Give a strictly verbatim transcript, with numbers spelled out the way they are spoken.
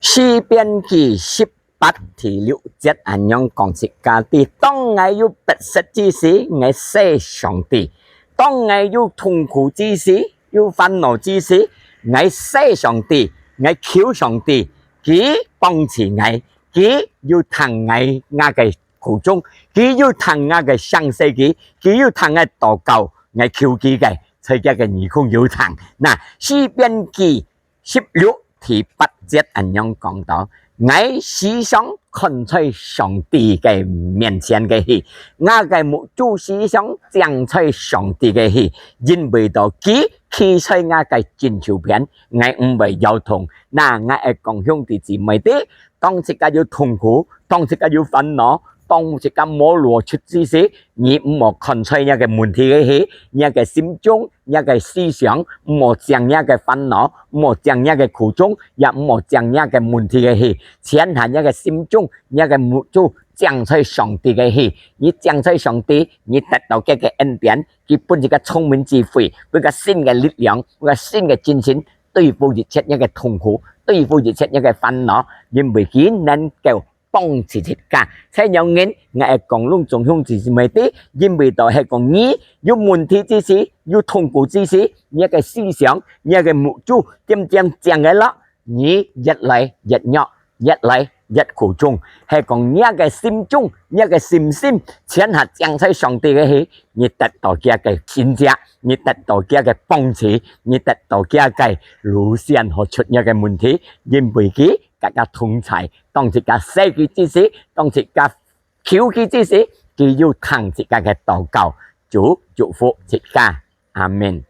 詩篇記十八第六節恁樣講自家知：當𠊎有迫切之時，𠊎喊上帝；當𠊎有痛苦之時，有煩惱之時，𠊎喊上帝，𠊎求上帝，佢幫助𠊎，佢有聽𠊎，𠊎个苦衷，佢有聽𠊎个聲細佢，佢有聽𠊎禱告，𠊎求佢个，在佢个耳空有聽。那詩篇記十六第八節恁樣講到：𠊎時常看在上帝个面前个去，𠊎个目珠時常正在上帝个去，因為到佢企在𠊎个正手片，𠊎毋會搖動。那𠊎个講兄弟姊妹知，當自家有痛苦，當自家有煩惱，當自家無路出之時，你毋好看在若个問題个去，若个心中，若个思想，毋好將若个煩惱，毋好將若个苦衷，也毋好將若个問題个去，全下若个心中，若个目珠，正在上帝个去。你正在上帝，你得到佢个恩典，佢分一个聰明智慧，分个新个力量，分个新个精神，對付一切若个痛苦，對付一切若个煩惱，因為佢能夠幫助自家。在仰人，𠊎个講攏總兄弟姊妹知，因為到係講你有問題之時，有痛苦之時，你个思想，你个目珠，點點正个咯，你越來越弱，越來越苦衷。係講你个心中，你个信心，全下正在上帝个去，你得到佢个神蹟，你得到佢个幫助，你得到佢个路線好出你个問題，因為佢佮自家同在。當自家喊佢之時，當自家求佢之時，佢有聽自家个禱告。主祝福自家，阿門。